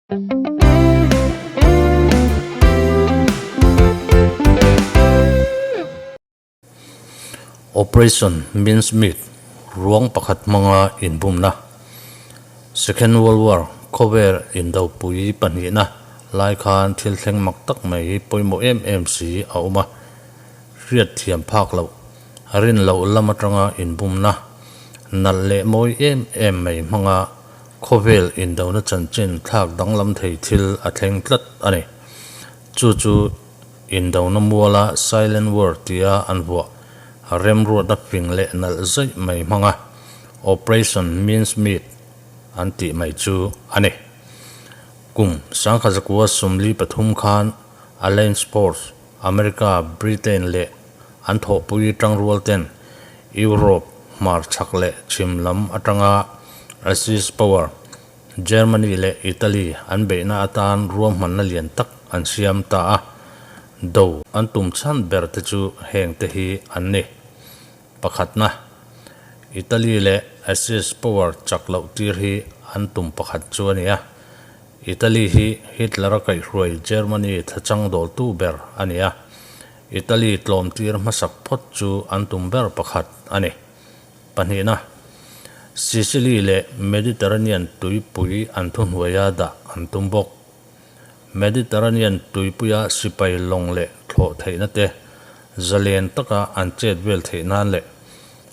Operation Mincemeat ruang pakhat hmanga inbumna Second World War khawvel indopui pahnihna lai khan thil thleng mak tak mai hi pawimawh em em si a awm a, hriat thiam phak loh, rin loh lam atanga inbumna nalh leh mawi em em mai hmanga khawvel indona chanchin thlak danglam thei thil a thleng tlat a ni. Chu chu Indona muala Silent War tia an vuah remruatna fing leh nalh zaih mai hmanga Operation Mincemeat an tih mai chu a ni. Kum sangkhazakua 43 khan Alliance Force, America, Britain leh an thawhpui tangrual ten Europe hmar chhak leh chhim lam atanga Axis Power, Germany leh Italy an beihna atan ruahmanna lian tak an siam ta a, do an tum chhan ber te chu heng te hi an ni. Pakhatna, Italy leh Axis power chak loh tir hi an tum pakhat chu a ni a. Italy hi Hitler-a kaihhruai Germany thachang dawltu ber a ni a, Italy tlawm tir hmasak phawt chu an tum ber pakhat a ni. Pahnihna, Sicily leh Mediterranean tuipui an thuhnuaia dah an tum bawk. Mediterranean tuipuia sipai lawng leh thlawh theihna te zalen taka an chet vel theih nan leh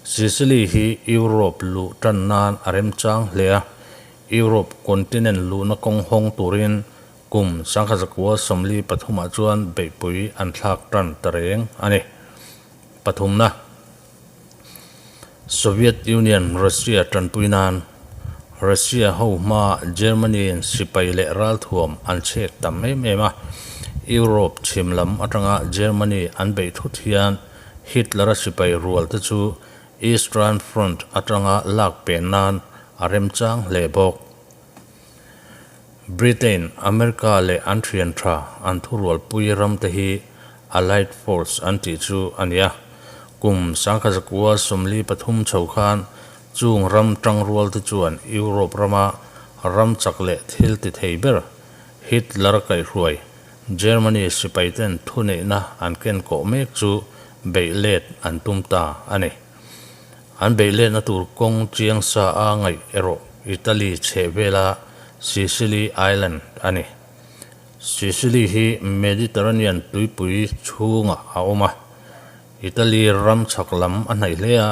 Sicily hi Europe luh tan nan a remchang hle a, Europe continent luhna kawng hawng turin kum 1943 ah chuan beihpui an thlak tan ta reng a ni. Pathumna. Soviet Union Russia tanpui nan Russia ho hma Germany in sipai leh ralthuam an chhek tam em em a, Europe chhim lam atanga Germany an beih thut hian Hitler-a sipai rual te chu Eastern Front atanga lak pen nan a remchang hle bawk. Britain, America leh an thian tha an thurualpui ram te hi Allied Force an tih chu a ni a. Kum 1943 chho khan chung ram tangrual te chuan Europe rama ram chak leh thil ti thei ber Hitler kaihhruai Germany sipaiten thuneihna an ken kawh mek chu beih let an tum ta a ni. An beih letna tur kawng chiang sa a ngaih erawh Italy chheh vela Sicily Island a ni. Sicily hi Mediterranean tuipui chhungah a awm a, Italy ram chhak lam a hnaih hle a,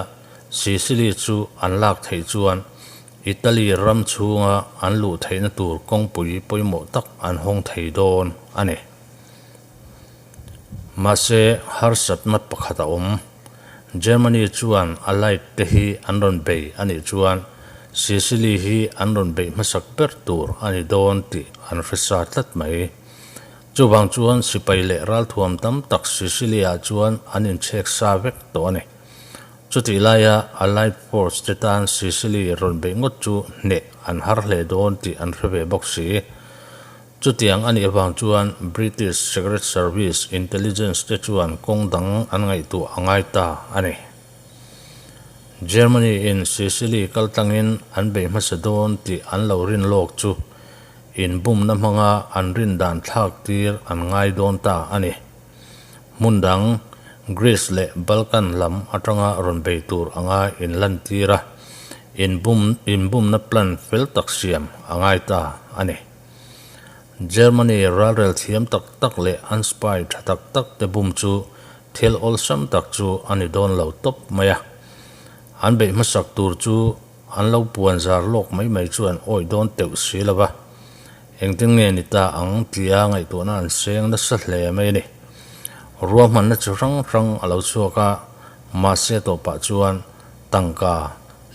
Sicily chu an lak theih chuan Italy ram chhunga an luh theihna tur kawngpui pawimawh tak an hawng thei dawn a ni. Mahse, harsatna pakhat a awm. Germany chuan Allied te hi an rawn bei a nih chuan Sicily hi an rawn beih hmasak ber tur a ni dawn tih an hre sa tlat mai. Chuvang chuan sipai leh ralthuam tam tak Sicily-ah chuan an inchhek sa vek tawh a ni. Chutih laia Allied force te tan Sicily rawn beih ngawt chu hneh an har hle dawn tih an hre ve bawk si. Chutiang a nih avang chuan British Secret Service Intelligence te chuan kawng dang an ngaihtuah a ngai ta a ni. Germany in Sicily kaltlangin an bei hmasa dawn tih an lo rin lawk chu inbumna hmanga an rin dan thlak tir an ngai dawn ta a ni. Hmun dang, Greece leh Balkan lam atanga rawn bei tur anga inlantir a, inbum inbumna plan fel tak siam a ngai ta a ni. Germany ralrel thiam tak tak leh an spy tha tak tak te bum chu thil awlsam tak chu a ni dawn lo tawp mai a. An beih hmasak tur chu an lo puan zar lawk mai mai chuan awih dawn teuh si lo va. Engtin nge ni ta ang tia ngaihtuahna an seng nasa hle mai a ni. Ruahmanna chi hrang hrang a lo chhuak a, mahse tawpah chuan tangka,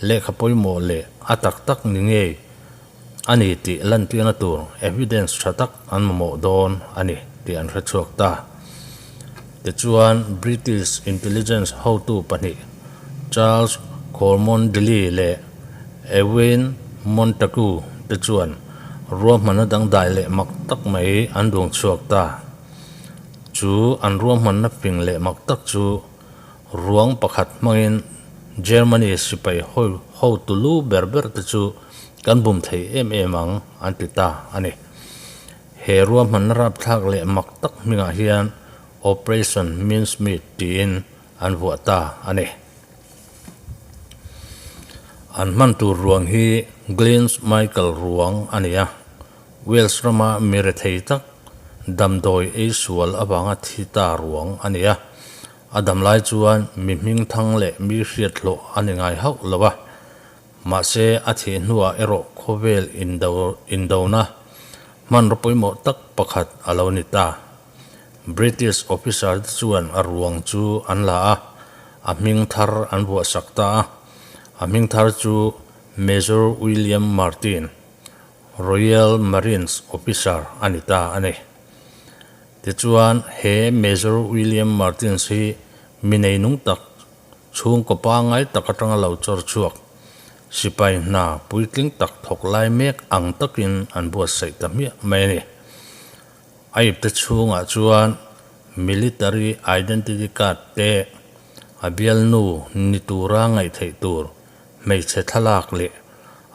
lehkha pawimawh leh a tak tak ni ngei a ni tih lantirna tur evidence tha tak an mamawh dawn a ni tih an hre chhuak ta. Tichuan, British intelligence hotu pahnih Charles Cholmondeley leh Ewen Montagu te chuan ruahmanna dangdai leh mak tak mai an duang chhuak ta. Chu an ruahmanna fing leh mak tak chu ruang pakhat hmangin Germany sipai hotu lu ber ber te chu Kan bum thei em em ang, an ti ta a ni. He ruahmanna rapthlak leh mak tak hmingah hian Operation Mincemeat tiin an vuah ta a ni. An hman tur ruang hi Glyn's Michael ruang a ni a, Wales rama mi rethei tak damdawi ei sual avanga thi ta ruang a ni a. A dam lai chuan mi hming thang leh mi hriat hlawh a ni ngai hauh lo a, mahse a thih hnuah erawh khawvel indona hmanraw pawimawh tak pakhat a lo ni ta. British officer te chuan a ruang chu an la a, a hming thar an vuahsak ta a. A hming thar chu Major William Martin, Royal Marines officer a ni ta a ni. Tichuan he Major William Martins hi mi neinung tak, chhungkaw pangngai tak atanga lo chawr chhuak, sipai hna puitling tak thawk lai mek ang takin an buatsaih ta hmiah mai a ni. A ipte chhungah chuan Military Identity Card te, a bialnu ni tura ngaih theih tur hmeichhe thlalak leh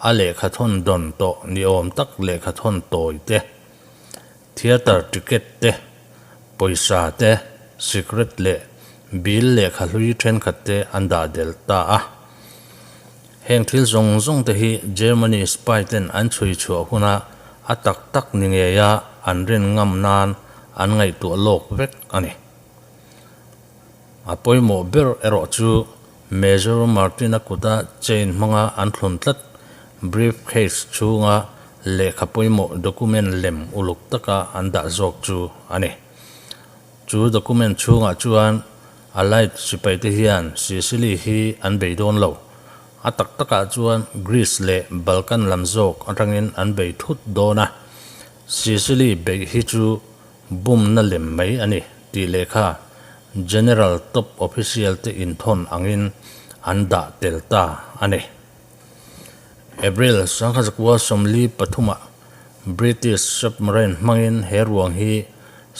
a lehkhathawn dawn tawh ni awm tak lehkhathawn tawi te, Theatre ticket te, pawisa te, sikret leh bill lehkha hlui thenkhat te an dah del ta a. Heng thil zawng zawng te hi Germany spy ten an chhui chhuah huna a tak tak ni ngeia an rin ngam nan an ngaihtuah lawk vek a ni. A pawimawh ber erawh chu Major Martin-a kuta chain hmanga an thlun tlat briefcase chhunga lehkha pawimawh document lem uluk taka an dah zawk chu a ni. Chu document chhungah chuan Allied sipaite hian Sicily hi an bei dawn lo. A tak takah chuan Greece leh Balkan lam zawk atangin an bei thut dawn a. Sicily beih hi chu bumna lem mai a ni tih lehkha General top official te inthawn angin an dah tel ta a ni. April sangkhat 43 ah British submarine hmangin he ruang hi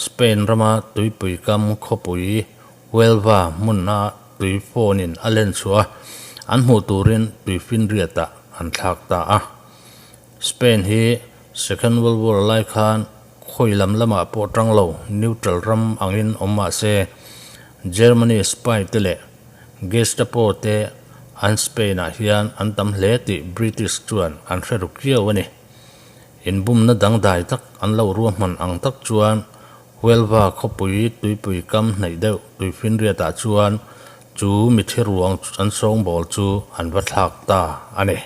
Spain rama tuipui kam khawpui Huelva hmuna tui phone-in a len chhuah a, an hmuh turin tuifinriatah an thlak ta a. Spain hi Second World War lai khan khawi lam lamah pawh tang lo neutral ram angin awm mah se, Germany spy te leh Gestapo te an Spain ah hian an tam hle tih British chuan an hre ru kiau a ni. Inbumna dangdai tak an lo ruahman ang tak chuan Huelva khawpui tuipui kam hnaih deuh tuifinriatah chuan chu mithi ruang an sawngbawl chu an va thlak ta a ni.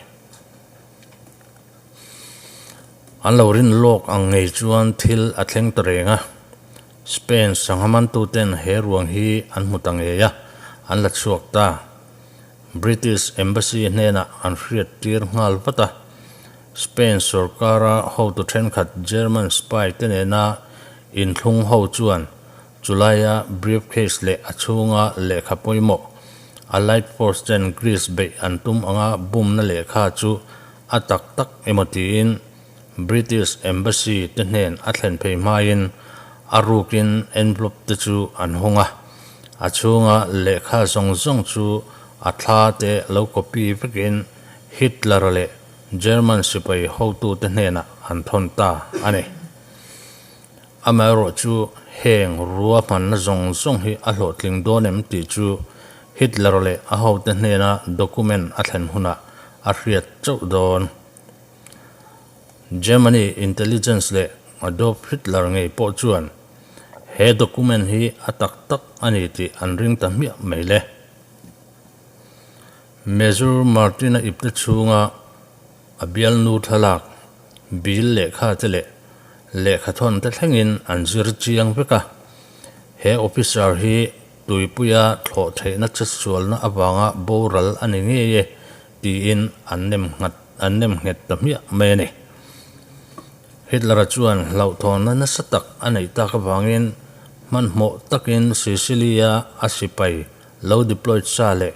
An lo rin lawk ang ngei chuan thil a thleng ta reng a, Spain sangha mantuten he ruang hi an hmu ta ngei a, an la chhuak ta. British Embassy hnenah an hriat tir nghal vat a, Spain sorkara hotu thenkhat German spy te nena inthlung ho chuan chulaia briefcase leh a chhunga lehkha pawimawh Allied force ten Greece beih an tum anga bumna lehkha chu a tak tak emaw tiin British Embassy te hnen a thlen phei hmain a rukin envelope te chu an hawng a, a chhunga lehkha zawng zawng chu a thla te lo copy vekin Hitler leh German sipai hotute hnenah an thawn ta a ni. Amaherawhchu heng ruahmanna zawng zawng hi a hlawhtling dawn em tih chu Hitler leh a hote hnena document a thlen hunah a hriat chauh dawn. Germany intelligence leh Adolf Hitler ngei pawh chuan he document hi a tak tak a ni tih an ring ta hmiah mai le. Major Martin-a ipte chhunga A bialnu thlalak, bill lehkha te leh lehkhathawn te thlengin an zir chiang vek a. He officer hi tuipuia thlawh theihna chetsualna avanga boral a ni ngei e tiin an nem nghat an nem nghet ta hmiah mai a ni. Hitler-a chuan hlauhthawnna nasa tak a neih tak avangin hmanhmawh takin Sicily-a a sipai lo deployed sa leh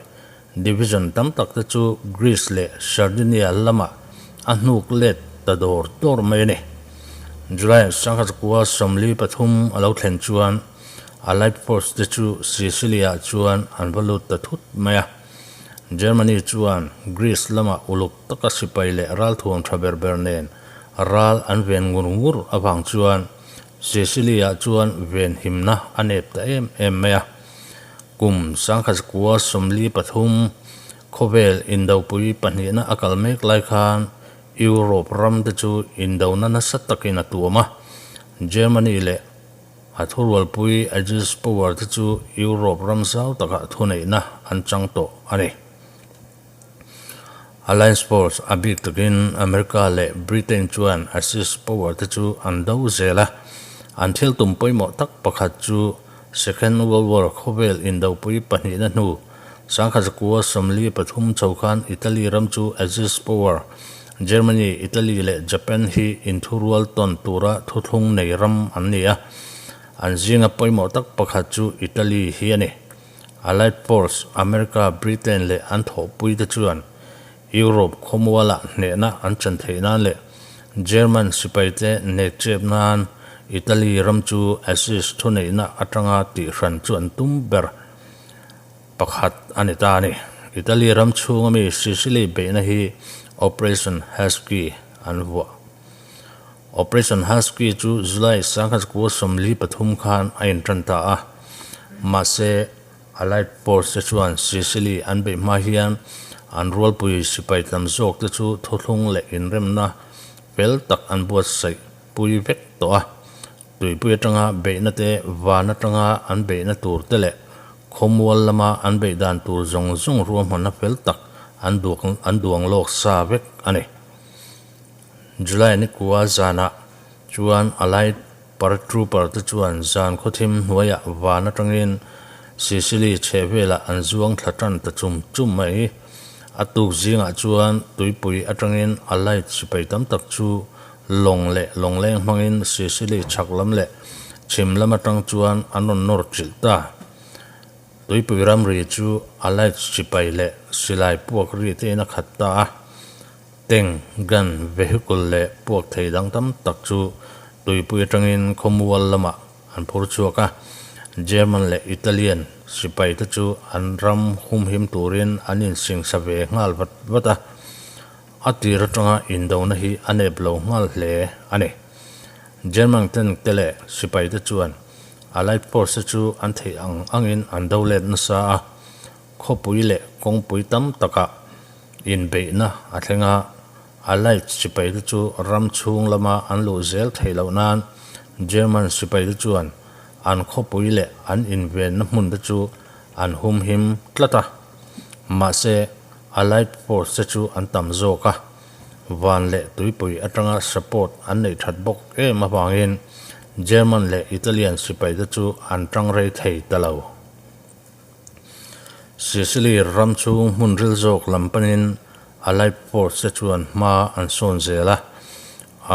Division tam tak te chu Greece leh Sardinia lamah a hnuk let ta dawr dawr mai a ni. July 1943 a lo thlen chuan Allied force te chu Sicily-ah chuan an va lut ta thut mai a. Germany chuan Greece lamah uluk taka sipai leh ralthuam tha ber ber nen ral an ven ngur ngur avang chuan. Sicily-ah chuan venhimna a nep ta em em mai a. Kum 1943 khawvel indopui pahnihna a kal mek lai khan Europe ram te chu indona nasa takin a tuam a, Germany leh a thurualpui Axis Power te chu Europe ram zau takah thuneihna an chang tawh a ni. Alliance Force a bik takin America leh Britain chuan Axis Power te chu an do zel a, an thil tum pawimawh tak pakhat chu Second World War khawvel indopui pahnihna hnu 1943 chho khan Italy ram chu Axis Power, Germany, Italy leh Japan hi inthurual tawn tura thuthlung nei ram an ni a, an zinga pawimawh tak pakhat chu Italy hi a ni. Allied Force, America, Britain leh an thawhpuite chuan Europe khawmualah hnehna an chan theih nan leh German sipaite nekchep nan Italy ram chu Axis thuneihna atanga tihhran chu an tum ber pakhat a ni ta a ni. Italy ram chhunga mi Sicily beihna hi Operation Husky an vuah. Operation Husky chu July 1943 khan a intan ta a, mahse Allied Force te chuan Sicily an beih hma hian an rualpui sipai tam zawk te chu thuthlung leh inremna fel tak an buatsaih pui vek tawh a. Tuipui atanga beihna te, van atanga an beihna tur te leh khawmual lama an beih dan tur zawng zawng ruahmanna fel tak an an duang lawk sa vek a ni. July nikua zanah chuan Allied Paratrooper te chuan zan khawthim hnuaiah van atangin Sicily chhehvelah an zuang thla tan ta chum chum mai. A tuk zingah chuan tuipui atangin Allied sipai tam tak chu lawng leh lawngleng hmangin Sicily chhak lam leh chhim lam atang chuan an rawn nawr chilh ta. Tuipui ramri chu Allied sipai leh silai puak ri te in a khat ta a. Tank, gun, vehicle leh puak thei dang tam tak chu tuipui atangin khawmual lamah an phur chhuak a. German leh Italian sipai te chu an ram humhim turin an insingsa ve nghal vat vat a. A tir atanga indona hi a nep lo nghal hle a ni. German tank te leh sipai te chuan Allied force te chu an theih ang angin an do let nasa a. Khawpui leh kawngpui tam takah inbeihna a thleng a, Allied sipaite chu ram chhung lama an luh zel theih loh nan German sipaite chuan an khawpui leh an invenna hmunte chu an humhim tlat a. Mahse, Allied force te chu an tam zawk a, van leh tuipui atanga support an neih that bawk em avangin German leh Italian sipaite chu an tang rei thei ta lo. Sicily ram chhung hmun ril zawk lam panin Allied force te chuan hma an sawn zel a.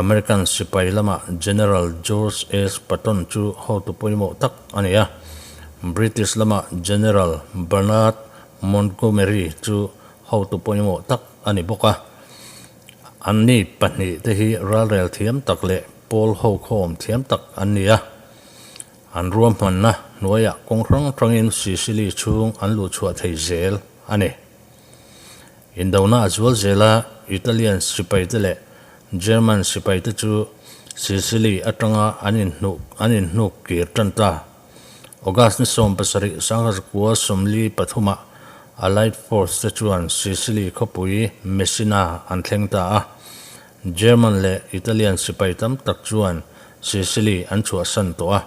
American sipai lamah General George S. Patton chu hotu pawimawh tak a ni a. British lamah General Bernard Montgomery chu hotu pawimawh tak a ni bawk a. Anni pahnih te hi ralrel thiam tak leh pawl ho khawm thiam tak an ni a. An ruahmanna hnuaiah kawng hrang hrangin Sicily chhung an luh chhuah thei zel a ni. Indona a zual zel a, Italian sipaite leh German sipaite chu Sicily atanga an inhnuh an inhnuk kir tan ta. August ni 17 1943 ah Allied Force te chuan Sicily khawpui Messina an thleng ta a. German leh Italian sipai tam tak chuan Sicily an chhuahsan tawh a.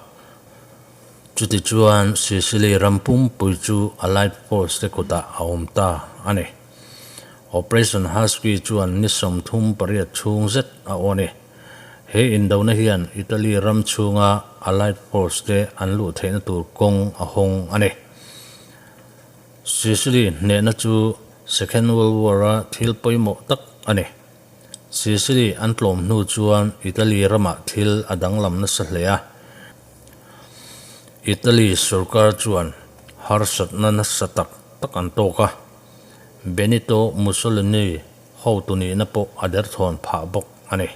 Chutichuan Sicily ram pumpui chu Allied Force te kutah a awm ta a ni. Operation Husky chuan ni 38 chhung zet a aw a ni. He indona hian Italy ram chhunga Allied Force te an luh theihna tur kawng a hawng a ni. Sicily hnehna chu Second World War-a thil pawimawh tak a ni. Sicily an tlawm hnu chuan Italy ramah thil a danglam nasa hle a. Italy sorkar chuan harsatna nasa tak tak an tawk a, Benito Mussolini hotu nihna pawh a derthawn phah bawk a ni.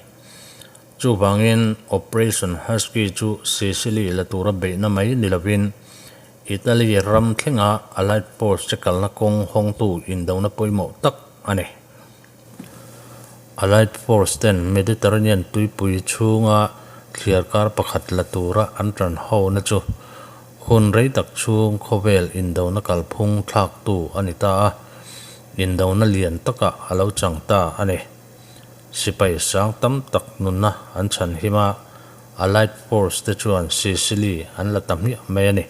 Chuvangin Operation Husky chu Sicily la tura beihna mai ni lovin Italy ram thlenga Allied Force che kalna kawng hawngtu indona pawimawh tak a ni. Allied Force ten Mediterranean tuipui chhunga thliarkar pakhat la tura an tan hona chu hun rei tak chhung khawvel indona kalphung thlaktu a ni ta a, indona lian takah a lo chang ta a ni. Sipai sang tam tak nunna an chhanhim a, Allied Force te chuan Sicily an la ta hmiah mai a ni.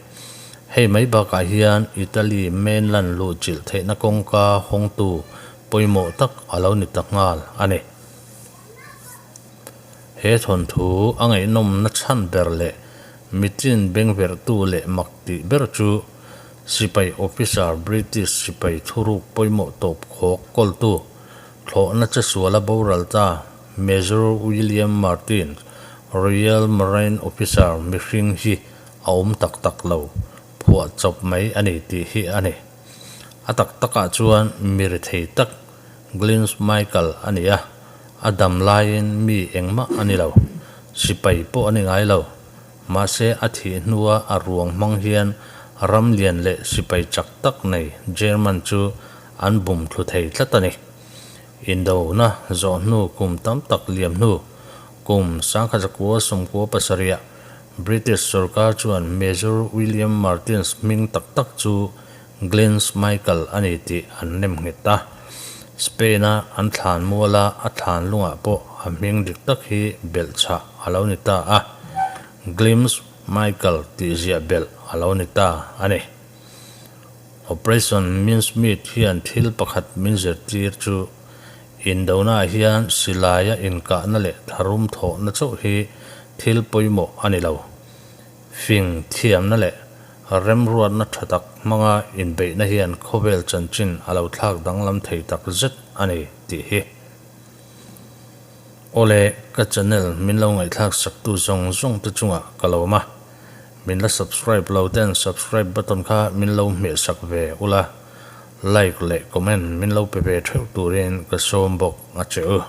Hei mai bakah hian Italy mainland luhchilh theihna kawngka hawngtu pawimawh tak a lo ni ta nghal a ni. He thawnthu a ngaihnawmna chhan ber leh mitin bengverhtu leh mak tih ber chu sipai officer British sipai thuruk pawimawh tawp khawk kawltu thlawhna che suala boral ta Major William Martin, Royal Marine officer mihring hi a awm tak tak lo, phuah chawp mai a ni tih hi a ni. A tak takah chuan mi rethei tak Glyn's Michael a ni a, a dam laiin mi engmah a ni lo, sipai pawh a ni ngai lo. Mahse a thih hnua a ruang hmang hian ram lian leh sipai chak tak nei German chu an bum thlu thei tlat a ni. Indona zawh hnu kum tam tak liam hnu, kum 1997 British sorkar chuan Major William Martins hming tak tak chu Glyn's Michael a ni tih an nem nghet a. Spain-a an thlan muala a thlan lungah pawh a hming dik tak hi belh chhah a lo ni ta a, Glims Michael tih ziah belh a lo ni ta a ni. Operation Mincemeat hian thil pakhat min zirtir chu Indona hian silaia inkahna leh tharum thawhna chauh hi thil pawimawh a ni lo. Fing thiamna leh remruatna tha tak hmanga inbeihna hian khawvel chanchin a lo thlak danglam thei tak zet a ni tih hi. Awle, ka channel min lo ngaihthlak saktu zawng zawng te chungah ka lawm a. Min la subscribe lo ten subscribe button kha min lo hmeh sak ve ula, like leh comment min lo pe ve theuh turin ka sawm bawk a che u.